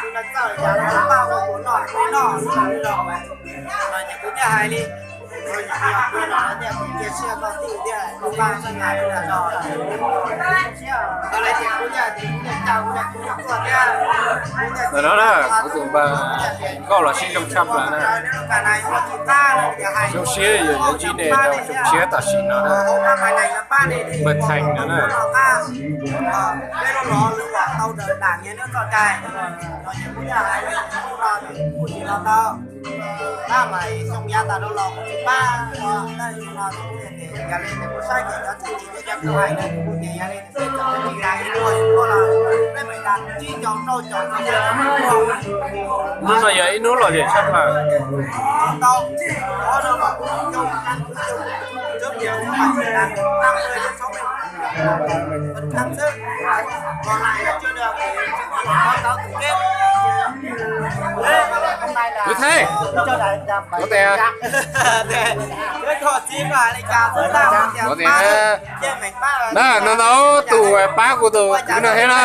Txawj yam los pab ua tus noj tus noj los ces kuv thiaj hais li, cia siab koj tij thiab koj pab sib nqa rau. Ntawm no na, kuv tus npawg Nkauj los sib zoo tshaj plaws na. Zoo siab yog yuav ntsib nej rau xyoo tshiab tam sim no na. Npawg Theem no na. Hnub no yog ib hnub lom zem tshaj plaws. Kwv Theej, ua tes, ua tes. Na, no ntau tus pab kuv tus kwv no thiab na.